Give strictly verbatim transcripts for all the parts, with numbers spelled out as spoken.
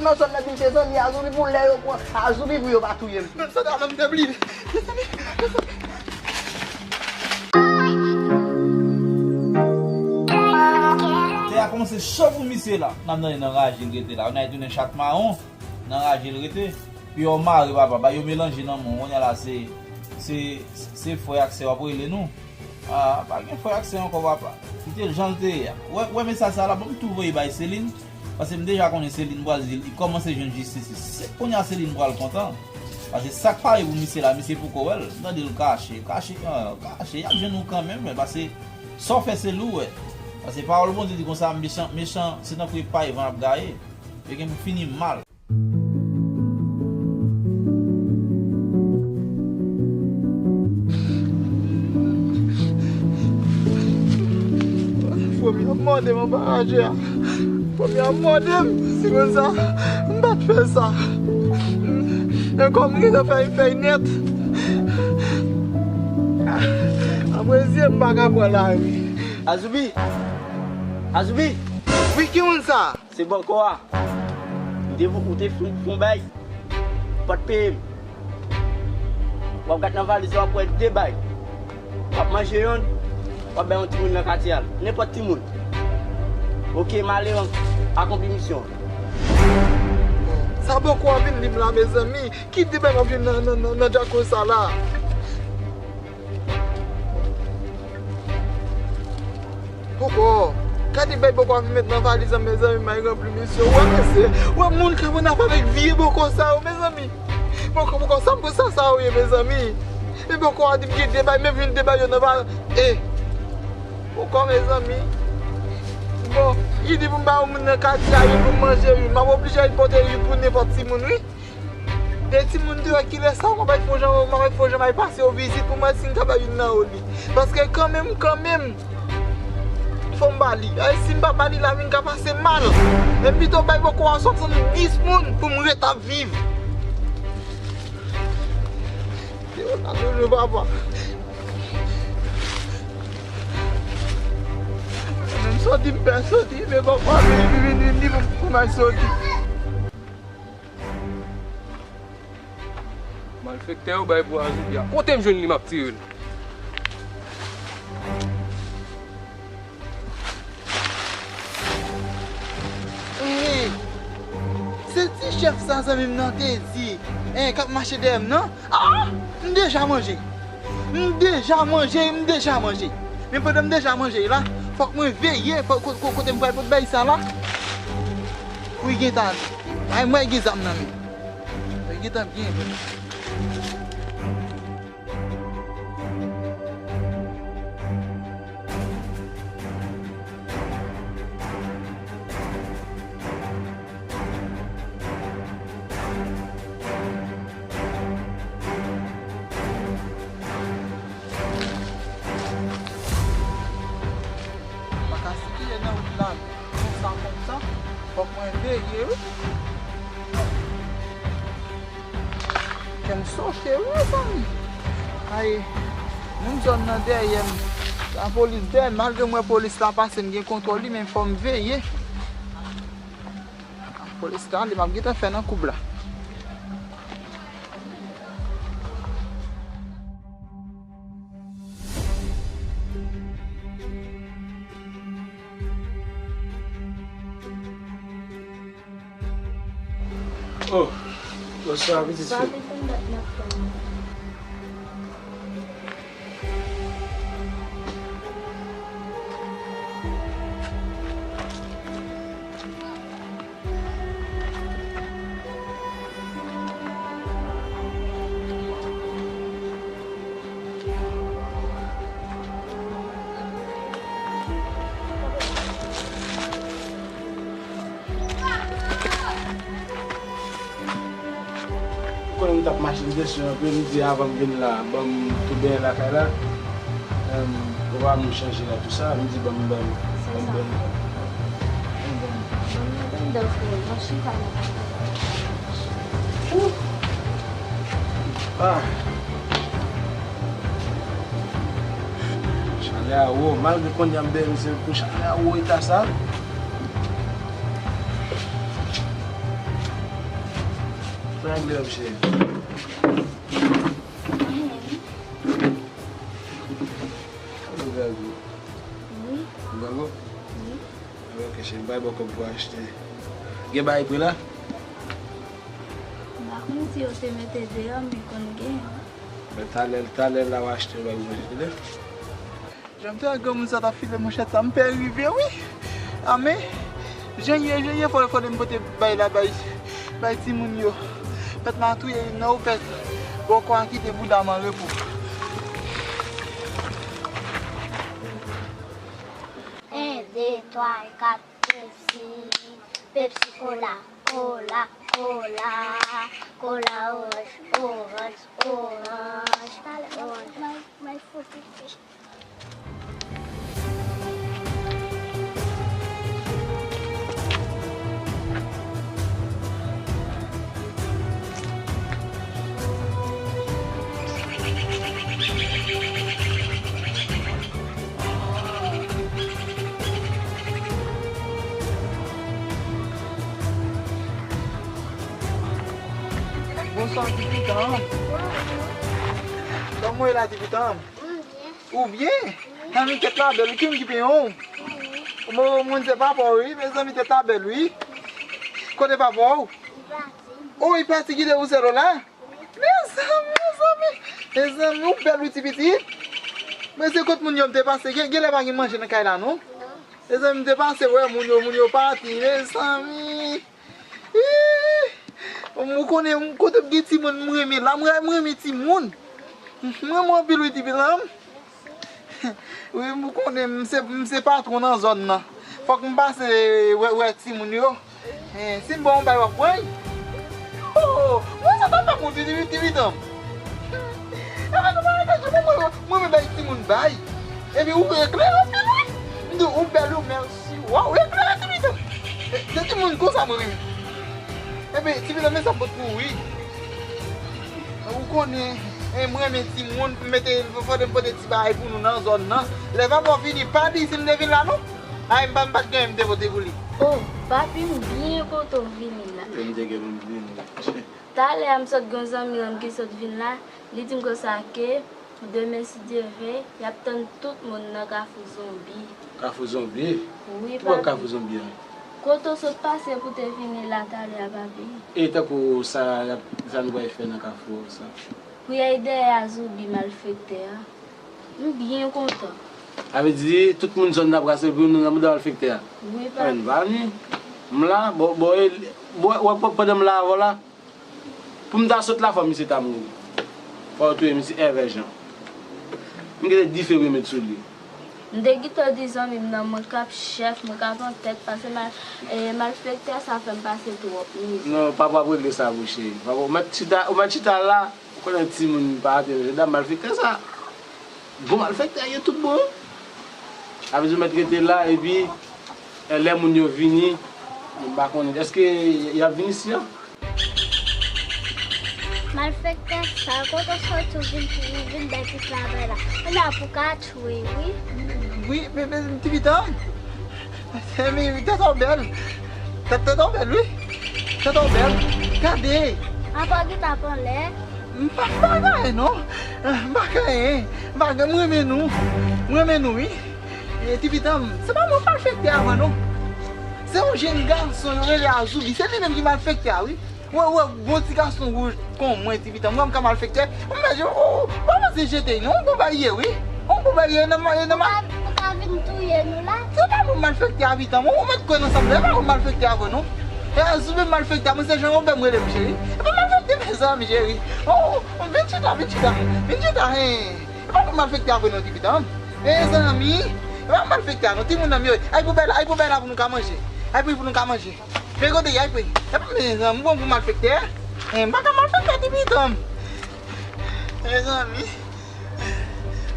Nan zòn nan, vin mezanmi, Azoubi pou lè yo pran Azoubi pou yo pa touye m. Mezanmi, Azoubi te bliye. Tè a kòmanse cho pou misye la. N ap tande nan raje l rete la. Yon nèg tounen chat mawon, nan raje l rete. Pi yo mare papa, ba yo melanje nan men w. Kounye a la se, se, se frè ak sè w ap rele nou. Ah, pa gen frè ak sè ankò, papa. Kite l jan l te ye a. Wè, wè mesaj sa la, ban m tou voye bay Celine. Paske m deja konnen Celine pral di l, li kòmanse jwenn jistis li. Se kounye a Celine pral kontan. Paske sa k pare pou misye la, misye poko wè l. M tande l kache, kache, ah, kache, y ap jwenn ou kanmenm, men paske sa w fè se li w wè. Paske pawòl Bondye di konsa, mechan, mechan, se tankou pay van ap gaye. Yo gen pou fini mal. Fomi ap mòde m anba raje a. Fomi ap mòde m. Si konn sa, m pa t fè sa. E kòm m gentan fè fèy nèt. Apre zye m pa ka pran lari. Azoubi! Azoubi! Wi, ki moun sa? Se bòkò a. M te vo-, ou te fon, fon bay. Ou pa t peye m. W ap gad nan valiz la, w ap wè de bay. W ap manje yonn, w ap bay yon timoun nan katye a. Nenpòt timoun. Oke, m ale, akonpli misyon an. Sa bòkò a vin di m la, mezanmi. Ki de bay m ap jwenn nan, nan, nan, nan djako sa la? Bòkò, gade bay bòkò a vin met nan valiz an, mezanmi, may ranpli misyon. Wè, mesye, wè moun k ap ann afè avèk vye bòkò sa yo, mezanmi. Bòkò, bòkò, sa m konn sa sa yo ye, mezanmi. Men bòkò a di m gen de bay, men vin de bay yo nan va-, e. Bòkò, mezanmi. Bon, li di pou m ba yon moun nan katye a youn pou m manje youn. M ap oblije al pote youn pou nenpòt timoun, wi. De timoun deyò, kilè sa, m ap fè yon jan, m ap fè yon jan, m al pase yon vizit pou m wè si m ka bay youn nan yo li. Paske kanmenm, kanmenm, fò m ba li. Ay, si m pa ba li, lavi m ka pase mal. Men pito bay bòkò a swasanndis moun pou m ret ap viv. Yo, n a toujou papa. Menm soti, m pè soti, men bòkò a vini, vini, vini, pou, pou m al soti. Malfektè yo bay pou Azoubi a. Kote m jwenn li, m ap tire l. Ee, se ti chèf sa zanmi m nan te di, ee, k ap mache dèyè m nan. Ah! M deja manje. M deja manje, m deja manje. Men pandan m deja manje la, fòk mwen veye ko-, ko-, ko-, kote m pral pot bay sa la. Wi, gentan. Ay, mwen gen zam nan men. Mwen gentan byen vre. Pa ka sikile nan wout la konsa, konsa. Fòk mwen veye, wi. Kè m sote, wi, mezanmi. Ay, moun zòn nan dèyè m. Lapolis dèyè m. Malgre m wè polis la pase, m gen kontwòl li, men fò m veye. Polis la, li m ap gentan fè nan koub la. Oh, bonswa, pitit fi. Ou konnen m t ap mache, m te sou anpil, m di avan m vin la, ban m tou benyen lakay la. Em, papa m chanje la, tou sa, m di ban m, ban m, ban m, ban m. Ban m nan anndan, frè, nan chita la. Ou! Ah! Chalè a wo, malgre kounye a m benyen, se pou chalè a wo eta sa. Anglè, m cheri. Alo, Gago. Wi. Gago? Wi. Ok, cheri, m bay bò kòb pou achte. Gen bagay pre la? M pa konn si yo te mete deyò, men konn gen. Men talè, talè la w achte yon bagay pou manje, tande? Jan m te wè granmoun sa t ap file manchèt sa, m pè rive wi. Amè, jan ye, jan ye, fò, fò m pote bay la, bay, bay timoun yo. Pèt la touye youn nan ou pèt. Bon, kò a kite bouda m an repo. En, de, twa, kat, Pepsi, Pepsi Cola, Cola, Cola, Cola oranj, oranj, oranj, oranj. Bonswa, ti pitan. Kòman w ye la, ti pitan? Ou byen? Zanmi, tèt la bèl, ou ki moun ki penyen w? Bon, moun se papa w, wi, mezanmi, tèt la bèl, wi. Kote papa w? Li pati. Oh, li pati kite ou sèl ou la? Mezanmi, mezanmi, mezanmi, ou bèl, wi, ti pitit. Men se kot moun yo m te pase, gen, genlè pa gen manje nan kay la, non? Non. Mezanmi, m te pase wè moun yo, moun yo pati, mezanmi. Ih! Ou konnen, kote m gen timoun, m renmen la, m renmen timoun. M renmen anpil, wi, ti pitit. Wi, m konnen, m se, m se patwon nan zòn nan. Fòk m pase wè, wè timoun yo. Eh, si m ba w yon bay, w ap pran l? Oh, mwen sa ta fè m yon ti, ti, ti pitan. Mwen, mwen, mwen, mwen bay timoun bay. Epi ou eklere anpil, wi. M di w, ou bèl, ou mèsi. Waw, eklere ti pitan. Eh, de timoun konsa mwen renmen. Epi, ti pitan, men sa m pot pou ou, wi. Ou konnen, eh, mwen renmen timoun, m mete, fò m pote ti bagay pou nou nan zòn nan. Lè papa w vini, pa di si m te vin la, non. Ay, m pa, m pa t gen anyen m te pote pou li. Oh, papi, m byen kontan w vini la. M te gen pou m vini. Talè a m sot gen yon zanmi m ki sot vin la, li di m konsa ke demen si Dye vle, y ap tann tout moun nan Kafou Zonbi. Kafou Zonbi? Wi, papi. Kibò Kafou Zonbi an? Kote w sot pase pou te vini la talè a, papi. E tankou sa, y ap, sa nou pral fè nan kafou sa? Priyè dèyè a Zoubi malfektè a. M byen kontan. Sa vle di, tout moun zòn nan ap rase pou nou nan bouda malfektè a? Wi, papi. Ann, pa ni. M la, bon, bon, e, bon, w ap pandan m la avè w la, pou m ta sot la, fò misye ta mouri. Fò yo touye misye Èvè Jan. M gen dife pou yo met sou li. M te gentan di zanmi m nan, mwen k ap chèf, mwen k ap antèt, paske mal, e, malfektè sa fè m pase twòp mizè. Non, papa ap regle sa, wi, cheri. Papa, ou mèt chita, ou mèt chita la, ou konnen timoun pa atè, medam malfektè sa. Bon malfektè yo tout bon. Sa vle di ou mèt rete la, epi, e, lè moun yo vini, m pa konnen. Èske y ap vin isi a? Malfektè sa, kote w soti w vin, vin bay tout travay la? Ou la pou ka tchwe, wi. Wi, men, men, ti pitan. Tèt ou bèl. Tèt, tèt ou bèl, wi. Tèt ou bèl. Gade. Apa w gen tap anlè? M pa, m pa gen anyen, non. M pa gen anyen. M pa gen, m renmen nou. M renmen nou, wi. E, ti pitan, se pa mwen malfektè a vre, non. Se yon jenn gason, yo rele Azoubi. Se li menm ki malfektè a, wi. Wè, wè, gwo ti gason wouj kon mwen, ti pitan. Mwen, m ka malfektè. Mwen, mwen, mwen, mwen, se jete, non, yon bon bagay ye, wi. Yon bon bagay ye, nan, nan, nan, ou ka, ou ka vin touye nou la. Se pa mwen malfektè a, pitan. Mwen, ou mèt kwè nan sa m di, se pa mwen malfektè a vre, non. E Azoubi malfektè a, mwen, se jan yon bè m rele m, cheri. E pa malfektè, mezanmi, cheri. Oh, vin chita, vin chita. Vin chita, hein. E pa mwen malfektè a vre, non, ti pitan. Mezanmi, e pa malfektè a, non, timoun nan m yo. Ay poubèl la, ay poubèl la pou nou ka manje. Ay pou, pou nou ka manje. Men kote y ay, men, men, men, mwen pou malfektè. Eh, m pa ka malfektè, ti pitan m. Mezanmi.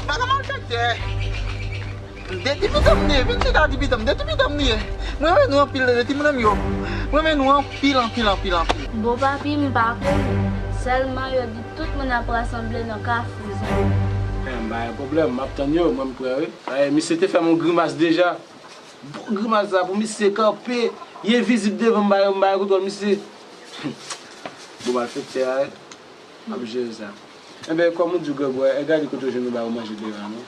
M pa ka malfektè. De ti pitan m li ye, vin chita ti pitan m, de ti pitan m li ye. Mwen renmen nou anpil, de timoun nan m yo. Mwen renmen nou anpil, anpil, anpil, anpil. Bon, papi, m pa konnen. Sèlman yo di tout moun ap rasanble nan Kafou Zonbi. Eh, m pa gen pwoblèm, m ap tann yo, mwen m prè, wi. Eh, misye te fè m yon grimas deja. Bon grimas la pou misye kanpe, ye vizib devan m, ba yo, m ba yo kontwòl misye. Bon, malfektè a ap jere sa. Enben, kòm ou di w grangou a, e gade kote w jwenn ou ba yo manje deyò a non.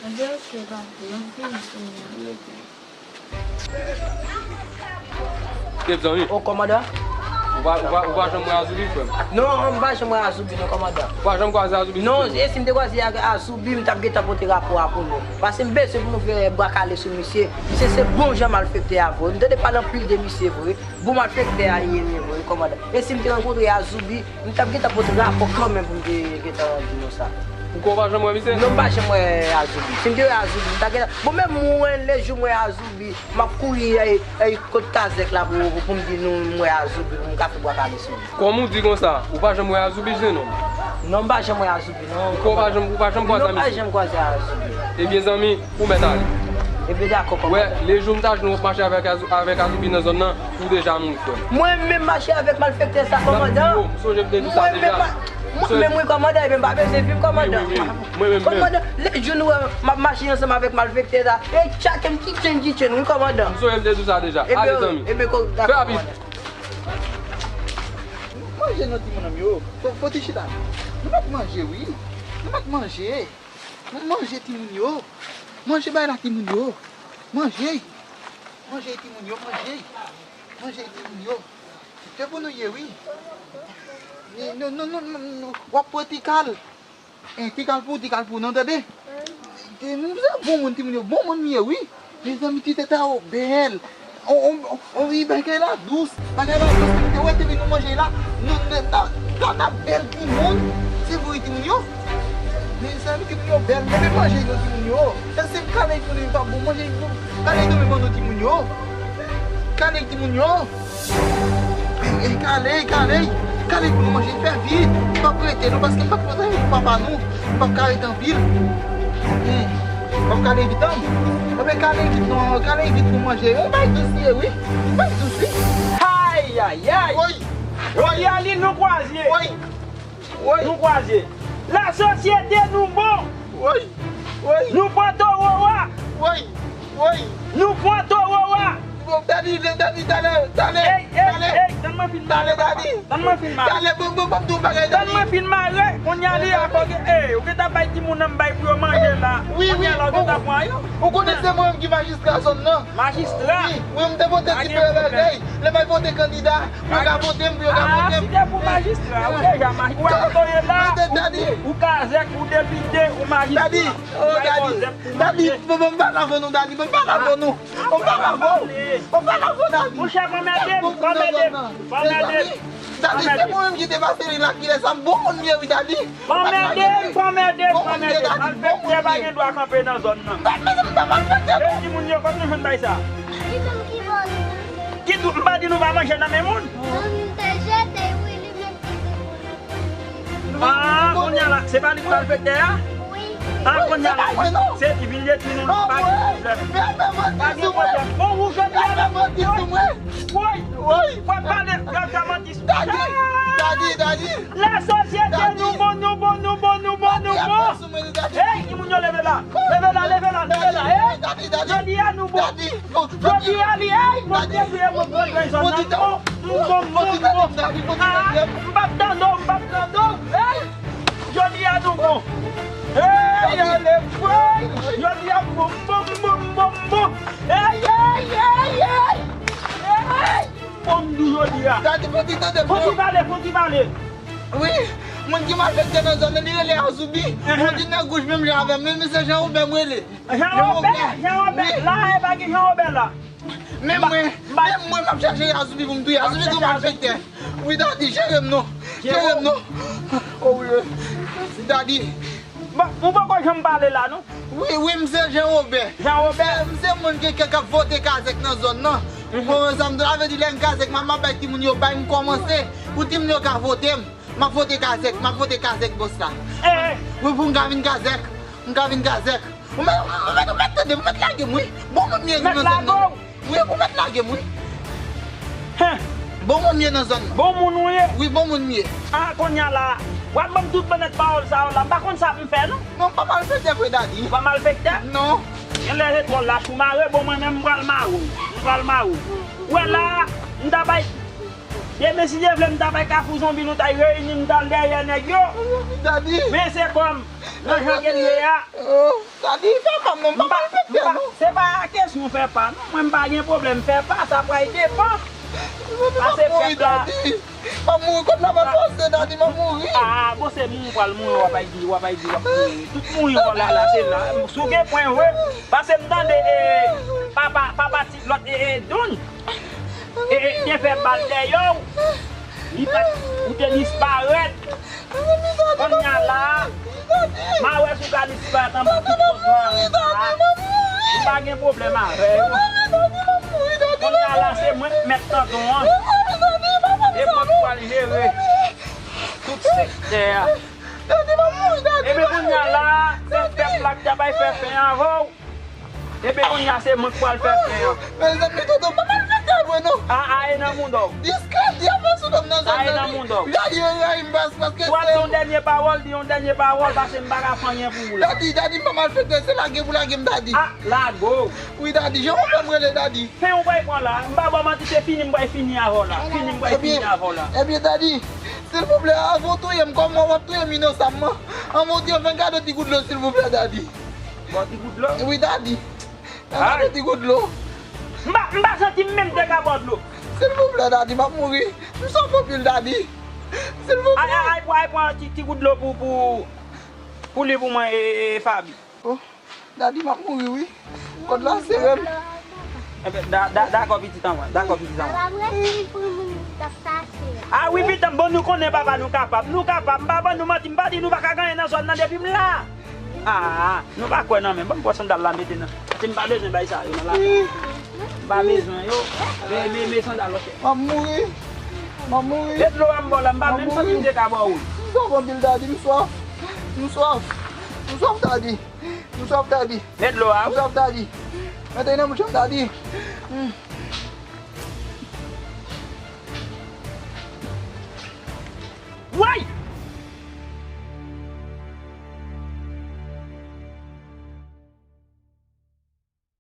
Enben, oke, papi, m ap vini kounye a. Ok. Mezanmi. O kòmandan. Ou pa, ou pa, ou pa janm wè Azoubi, frè m? Non, m pa janm wè Azoubi, non, kòmandan. Ou pa janm kwaze Azoubi? Non, e si m te kwaze ak Azoubi, m t ap gentan pote rapò a pou nou. Paske m bezwen pou nou fè bwa kale sou misye. Misye se bon jan malfektè a vre. M tande pale anpil de misye vre. Bon malfektè a li ye vre, kòmandan. E si m te rankontre Azoubi, m t ap gentan pote rapò kanmenm pou m te gentan di nou sa. Ou kwè w pa janm wè misye? Non, m pa janm wè Azoubi. Si m te wè Azoubi, m ta gentan. Bon, menm mwen, lejou m wè Azoubi, m ap kouri, e, e, kot kazèk la pou, pou, pou m di nou m wè Azoubi, pou m ka fè bwa kale sou li. Kòm ou di konsa, ou pa janm wè Azoubi, jenòm? Non, m pa janm wè Azoubi, non. Ou kwè w pa janm, ou pa janm kwaze Azoubi? Non, m pa janm kwaze Azoubi. Ebyen, zanmi, ou mèt ale. Ebyen, dakò, kòmandan. Wè, lejou m ta jwenn w ap mache avèk Azou-, avèk Azoubi nan zòn nan, ou deja mouri, frè m. Mwen menm mache avèk malfektè sa, kòmandan? Yo, m sonje m te di w sa deja. Mwen menm, wi, kòmandan, ebyen, m pa bezwen viv, kòmandan. Wi, wi, wi. Mwen menm, menm. Kòmandan, lejou nou wè m ap mache ansanm avèk malfektè sa, e tchake m ti tchenn, ti tchenn, wi, kòmandan. M sonje m te di w sa deja. Ale, zanmi. Ebyen, dakò, kòmandan. Fè rapid. Manje non, timoun an m yo. Fò, fò ti chita. Nou mèt manje, wi. Nou mèt manje. Manje, timoun yo. Manje bay la, timoun yo. Manje. Manje, timoun yo, manje. Manje, timoun yo. Se pou nou ye, wi. Ni, nou, nou, nou, nou, nou, w ap pran ti kal. Eh, ti kal pou, ti kal pou, non, tande? Ti, nou se bon moun, timoun yo. Bon moun m ye, wi. Mezanmi, ti tèt a yo bèl. On, on, on, wi, bagay la dous. Bagay la dous. Te wè, te vin nou manje la. Nou, nou, ta, ta, ta bèl timoun. Se vre, timoun yo. Mezanmi, timoun yo bèl. Men, men manje nou, timoun yo. Èske kale timoun yo pa bon? Manje, kale tonbe ban nou, timoun yo. Kale timoun yo. Eh, eh, kale, kale. Kale pou nou manje, fè vit. M p ap rete, non, paske m p ap kontan pou papa nou. M p ap ka rete anpil. Hmm. Fò m kale vit, an. Anben, kale vit, non, kale vit pou manje. Yon bay dous li ye, wi. Yon bay dous, wi. Ayayay! Woy! Woy! Jodi a, li nou kwaze. Woy! Woy! Nou kwaze. Lasosyete nou bon. Woy! Woy! Nou pran towo a. Woy! Woy! Nou pran towo a. Bon, Dadi, Dadi, talè, talè, ey, ey, talè. Ey, tann mwen fin mare, papa. Tann mwen fin mare. Talè, bon, bon, bon, bon, bagay, Dadi. Tann mwen fin mare, kounye a li a fò ke, ey, ou gentan bay timoun nan m bay pou yo manje la. Wi, wi. Kounye a la, ou gentan pran yo. Ou konnen se mwen menm ki majistra zòn nan. Majistra? Wi, wi, m te vote ti pè bagay. Lè m al vote kandida, pou yo ka vote m, pou yo ka vote m. Ah, si te pou majistra, ou deja maj-, ou wè kote w ye la, ou, ou kazèk, ou depite, ou majistra. Dadi, oh, Dadi, Dadi, bon, bon, m pale avè nou, Dadi, bon, m pale avè nou. Bon, m pale avè w. Bon, m pale avè w, Dadi. Monchè, pa anmède m, pa anmède m, pa anmède m. Dadi, se mwen menm ki te pase li la, kilè sa, m bon moun m ye, wi, Dadi. Pa anmède m, pa anmède m, pa anmède m. Malfektè pa gen dwa kanpe nan zòn nan. Mezanmi, m pa malfektè, non. Ey, timoun yo, kote nou jwenn bay sa? Ki doum ki vòlè? Ki doum? M pa di nou pa manje nan men moun. Doum te jete, wi, li menm ki te vòlè. Ah, kounye a la, se pa li ki malfektè a? Wi. Ah, kounye a la, se li vin detwi nou, pa gen pwoblèm. Pa gen pwoblèm. Bon, ou jodi a la. Woy, woy, w ap pale, w ap fè manti. Dadi, Dadi, Dadi. Lasosyete nou bon, nou bon, nou bon, nou bon, nou bon. Ey, timoun yo, leve la. Leve la, leve la, leve la. Ey, jodi a nou bon. Jodi a li, ey, Bondye veye mwen pran zòn nan. M bon, m bon, m bon, m bon. Ah, m p ap tande w, m p ap tande w. Ey, jodi a nou bon. Ey, ale, ey, jodi a m bon, m bon, m bon, m bon, m bon. Ey, ey, ey, ey. Ey. Fò m di w jodi a. Dadi, fò ti tande m, non. Fò ti pale, fò ti pale. Wi, moun ki malfektè nan zòn nan, li rele Azoubi. Moun ki nan gouj menm jan avè m, men se Jan Wobè m rele. Jan Wobè, Jan Wobè. La, e pa gen Jan Wobè la. Menm mwen, menm mwen, m ap chache Azoubi pou m touye. Azoubi se yon malfektè. Wi, Dadi, jere m non. Jere m non. O wi, Dadi. Bon, ou poko janm pale la, non? Wi, wi, m se Jan Wobè. Jan Wobè. M se, m se moun ki, ki, k ap vote kazèk nan zòn nan. Bon, sa m, sa vle di lè m kazèk, m ap bay timoun yo, bay m kòmanse pou timoun yo ka vote m. M ap vote kazèk, m ap vote kazèk bòs la. Wi, pou m ka vin kazèk, m ka vin kazèk. Ou mèt, ou mèt, ou mèt tande, ou mèt lage m, wi. Bon moun m ye nan zòn nan. Wi, ou mèt lage m, wi. Hen. Bon moun m ye nan zòn nan. Bon moun ou ye? Wi, bon moun m ye. Ah, kounye a la, w ap ban m tout bannèt pawòl sa yo la. M pa konn sa pou m fè, non. Non, m pa malfektè vre, Dadi. Ou pa malfektè? Non. Genlè se twò lach ou mare, bon, mwen menm, m pral mare w. M pral mare w. Ou wè la, m ta bay Demen, si Dye vle, m ta bay Kafou Zonbi, nou ta reyini, m ta al dèyè nèg yo. Daddy. Men se kòm, nan jan ke l ye a. Oh, Daddy, fè pa m non, m pa malfektè non. Se pa kesyon fè pa non. Mwen, m pa gen pwoblèm fè pa, sa pral depann. Pase fèt la. M ap mouri, Daddy. M ap mouri, kòd la pa pase, Daddy, m ap mouri. Ah, bon, se mouri w pral mouri, w ap di, w ap di, w ap mouri. Tout mouri w la, la, se la. Si w gen pwen vre, pase m tande, eh, papa, papa ti lòt, eh, eh, Don. E, e, te fè bal dèyè w. Li pa t, ou te disparèt. Kounye a la, m a wè si w ka disparèt anba tout pòz la. Ou pa gen pwoblèm avè yo. Kounye a la, se mwen k mèt kanton an. E mwen k pral jere tout sektè a. Ebyen, kounye a la, se pèp la k ta bay fè fen avè w. Ebyen, kounye a, se mwen k pral fè fen an. Mezanmi, tonton, pa malfektè vre non. A, a, e nan mouda w. Diskredi ap fè sou dòm nan zòn nan. Sa e nan mouda w. Daddy, yo rayi m pas, paske se. Si w ap di yon dènye pawòl, di yon dènye pawòl, paske m pa ka fè anyen pou ou la. Daddy, Daddy, m pa malfektè, se lage pou lage m, Daddy. A, lage w. Wi, Daddy, jan w fè m rele, Daddy. Fen w pral pran la. M pa ba w manti, se fini m pral fini avè w la. Fini m pral fini avè w la. Ebyen, Daddy, silvouplè, avan w touye m, kòman w ap touye m inosamman? Anvan w touye m, fè m kado ti gout dlo, silvouplè, Daddy. Ba w ti gout dlo? Wi, Daddy. Fè m kado ti gout dlo. M pa, m pa santi m menm te ka ba w dlo. Silvouplè, Daddy, m ap mouri. M swaf anpil, Daddy. Silvouplè. Ay, ay, ay, pran, ay, pran ti, ti gout dlo pou, pou, pou li pou mwen, e, e, e, Faby. Oh, Daddy, m ap mouri, wi. Kòd la sere m. Enben, da, da, dakò, pitit an mwen. Dakò, pitit an mwen. A wi, pitit an, bon, nou konnen papa nou kapab. Nou kapab. M pa ban nou manti, m pa di nou pa ka gen anyen nan zòn nan depi m la. Ah, nou pa kwè nan men. Ban m pran sandal la mete nan. Paske m pa bezwen bay sa yo nan la. M pa bezwen yo. Men, men, men sandal, ok. M ap mouri. M ap mouri. Met dlo a m ba w la, m pa menm santi m te ka ba w. M swaf anpil, Daddy, m swaf. M swaf. M swaf, Daddy. M swaf, Daddy. Met dlo a. M swaf, Daddy. Mete nan bouch an, Daddy. Hmm. Woy!